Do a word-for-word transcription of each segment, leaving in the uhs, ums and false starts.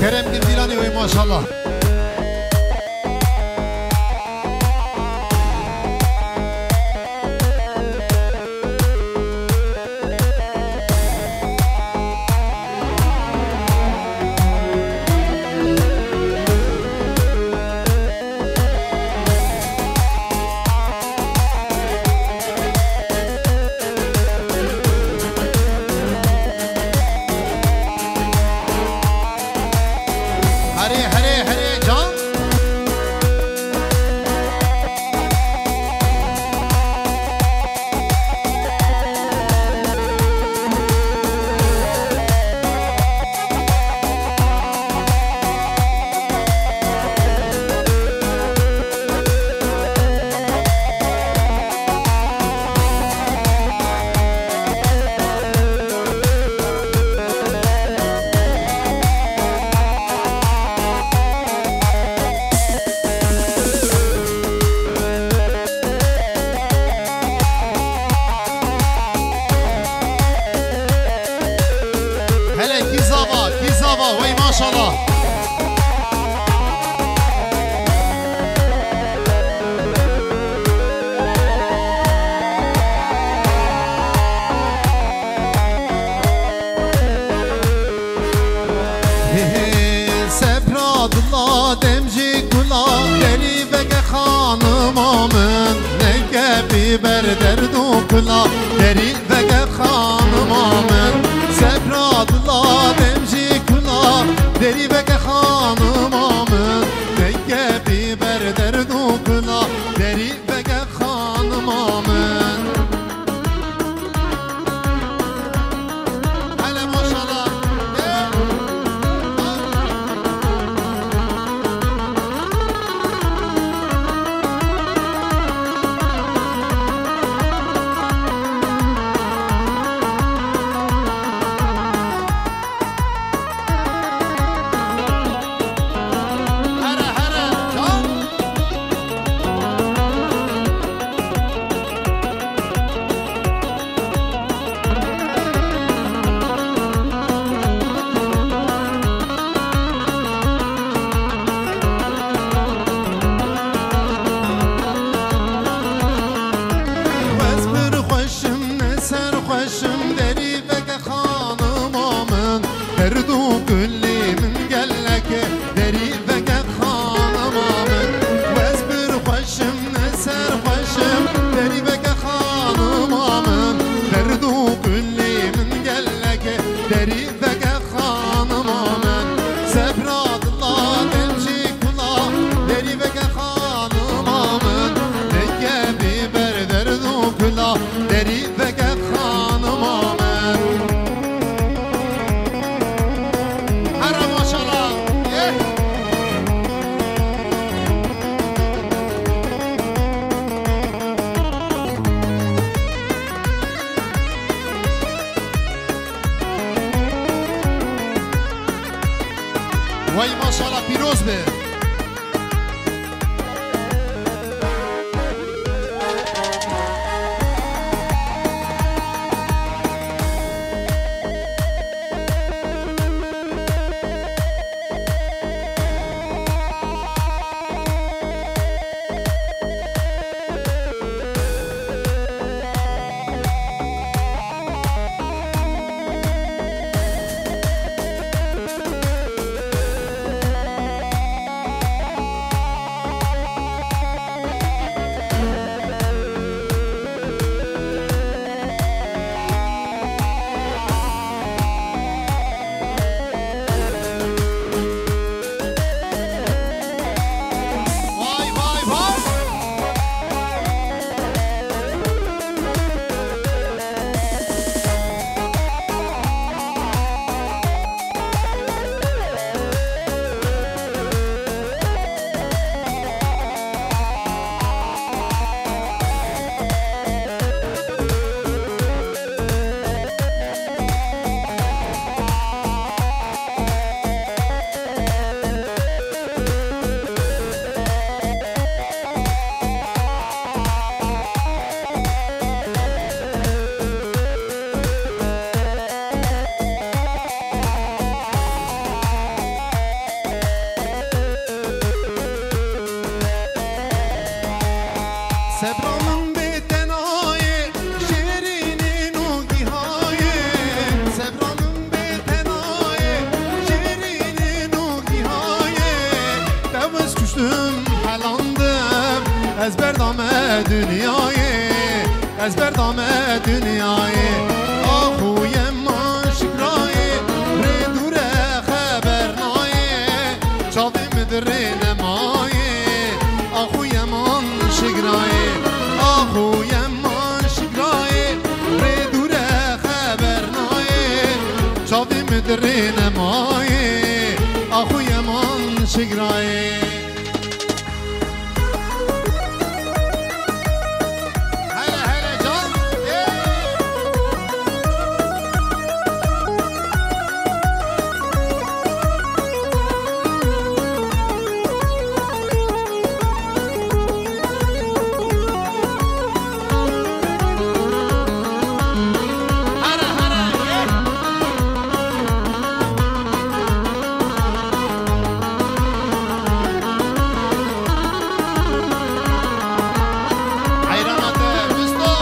Kerem Gilgîlanê wê maşallah. Herê, herê, herê, can. Hele kî zava, kî zava, wey maşallah. Hê hê, sebra dila dem jî kula, derî veke xanima min, neke bî ber derd û kula, derî veke xanima min. Sebra dila dem jî kula, derî veke xanima min, neke bî ber derd û kula, derî veke xanima min. Hele maşallah. Here, here, can. Ez pir xweş im, ne ser xweş im, derî veke xanima min. Derd û kulî min gelek e, derî veke xanima min. Ez pir xweş im, ne ser xweş im, derî veke xanima min. Derd û kulî min gelek e, derî veke xanima min. Sebra dila dem jî kula, derî veke xanima min. Neke bî ber derd û kula, derî veke xanima min. Here maşallah. Eh. Wey maşallah, pîroz be. Ez berdame dinyayê, ez berdame dinyayê. Axû yeman şikrayê, rê dûre xeber nayê. Çavê min di rê nemayê, axû yeman şikrayê. Axû yeman şikrayê, rê dûre xeber nayê. Çavê min di rê nemayê, axû yeman şikrayê. Hele hele can. Ê! Here here. Ê! Heyrana te, Musto.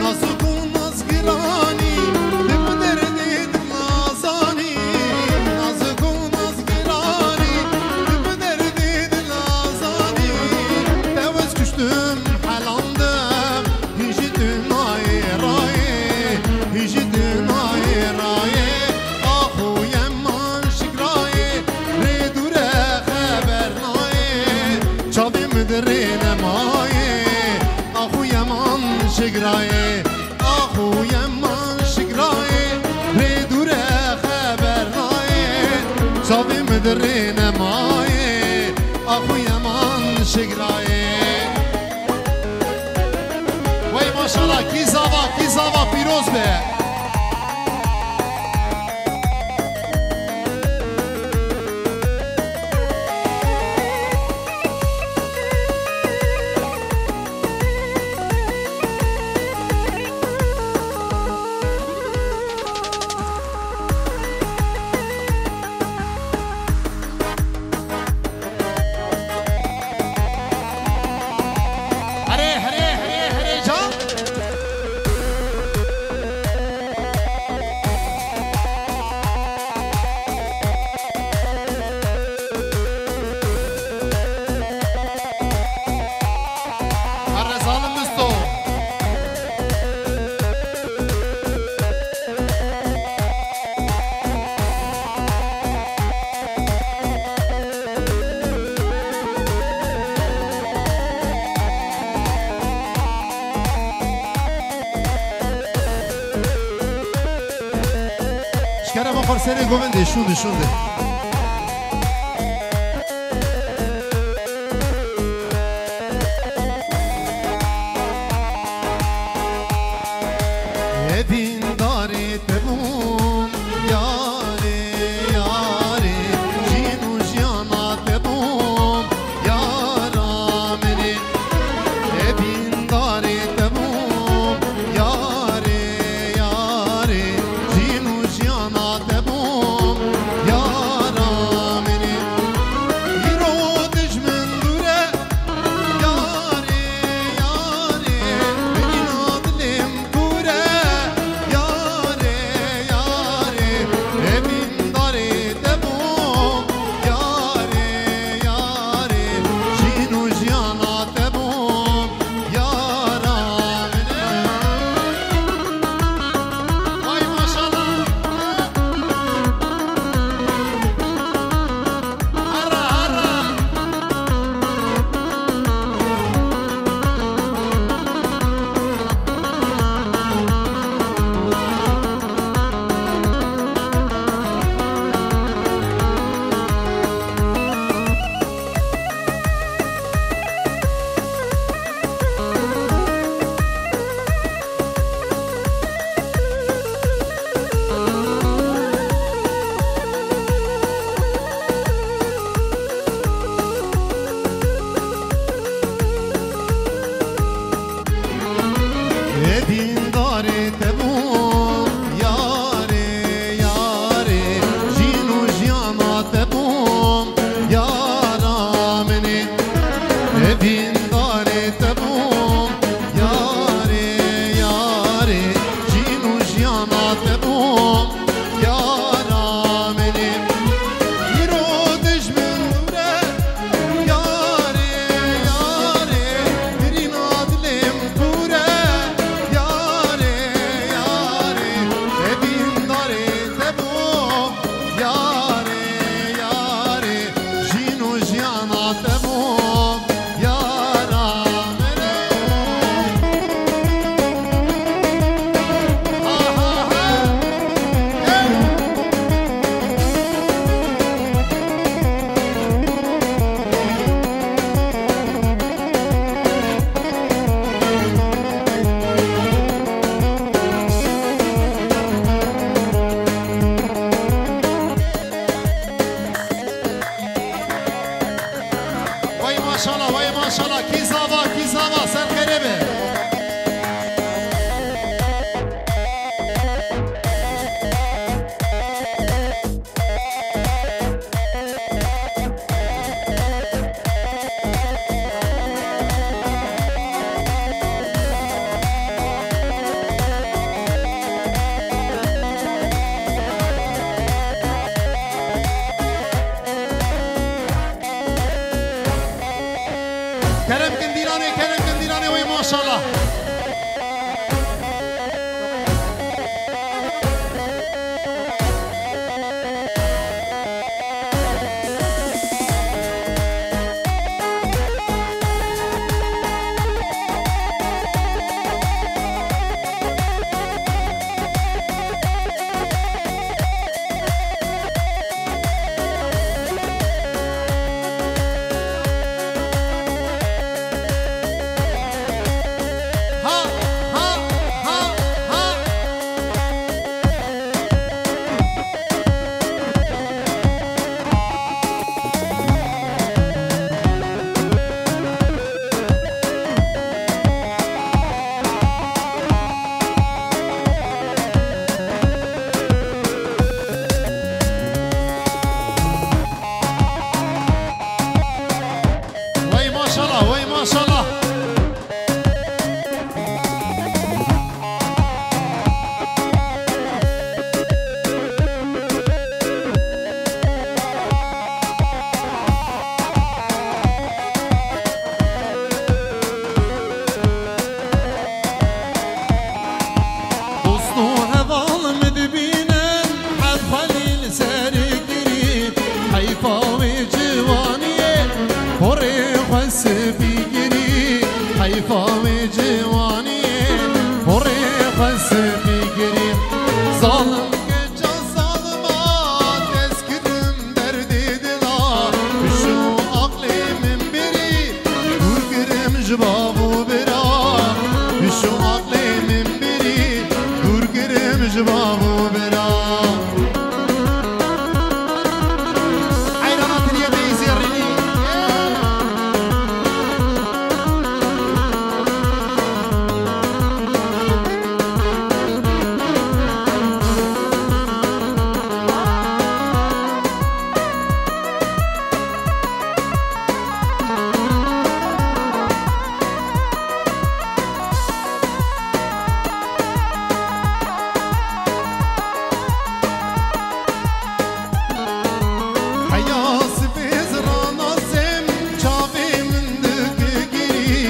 Nazik û nazgiranî, di bi derdê dil nazanî. Nazik û nazgiranî, di bi derdê dil nazanî. Tewez kuştim helandim. Hîjî tu nayê rayê, hîjî tu nayê rayê. Axû yeman şikrayê, rê dûre xeber nayê. Çavê min di rê nemayê, axû yeman şikrayê. Axû yeman şikrayê, rê dûre xeber nayê. Çavê min di rê nemayê, axû yeman şikrayê. Wey maşallah, kî zava, kî zava pîroz be. Here, here, here, here, can. Here zalim Musto. Ji kerema xwe serê govendê şûnde, şûnde. Evîndarê te bûm, yarê, yarê, jîn û jiyana te bûm, yara min ê. Evîndarê te bûm, yarê, yarê, jîn û jiyana te bûm, yara min ê. Îro dijmin dûr e, yarê, yarê, bêhna dilê min kûr e, yarê, yarê, evîndarê te bûm, yarê, yarê, jîn û jiyana te bûm, yara min e. Ay maşallah. Herre, herre. Evîndarê te bûm, yarê, yarê, jîn û jiyana te bûm, yara min ê. Evîndarê te bûm, yarê, yarê, jîn û jiyana te bûm, ya Wey maşallah, wey maşallah. Dost û heval min dibînin, heb xwe lî li ser kirî. Heyfa wê ciwaniyê, porê xwe spî kirî. Heyfa wê ciwaniyê, porê xwe spî kirî. Zalim keça zalima, dest kirim derdê dila. Hişo aqlê min birî, dûr kirim ji bav û bira. Hişo aqlê min birî, dûr kirim ji bav û bira. Heyrana tiriye deyî zêrînî. Heya sibê zirana zêm, çavê min dikigirî.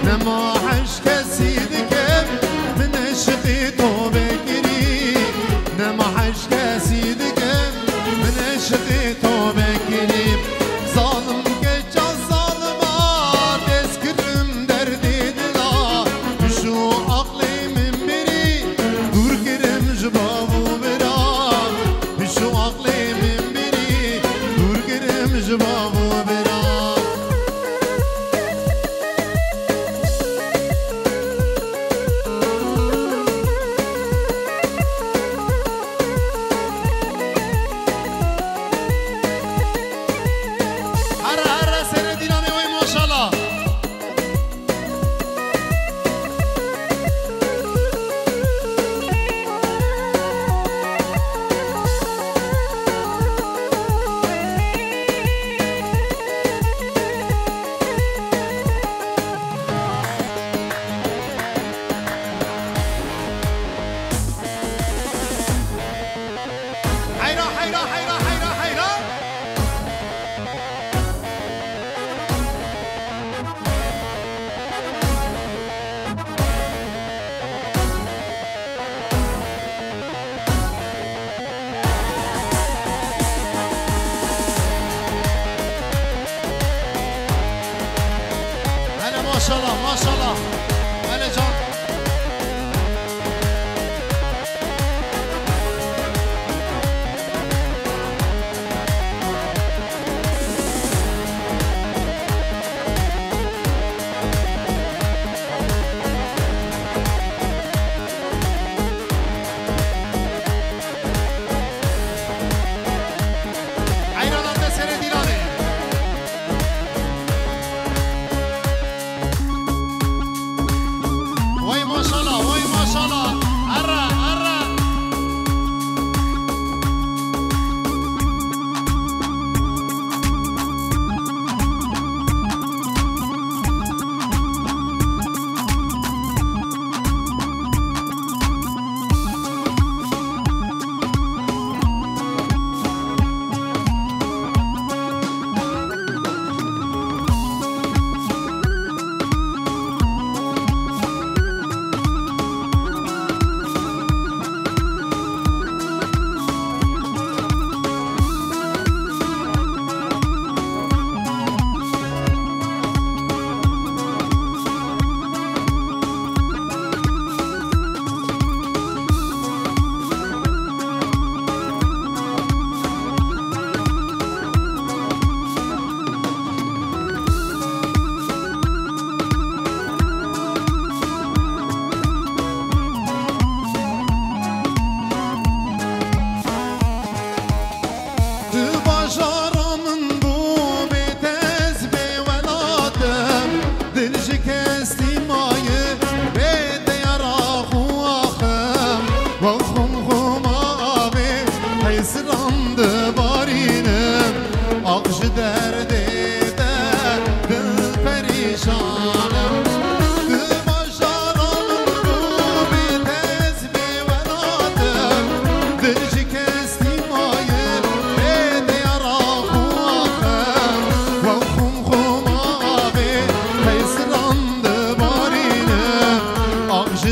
Nema heş kesî dikim, min eşqê to vekirî. Nema heş kesî dikim, min eşqê to vekirî. Zalim keça zalima, dest kirim derdê dila. Hişo aqlê min birî, dûr kirim ji bav û bira. Hişo aqlê min birî, dûr kirim ji bav û bira.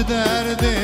Derdê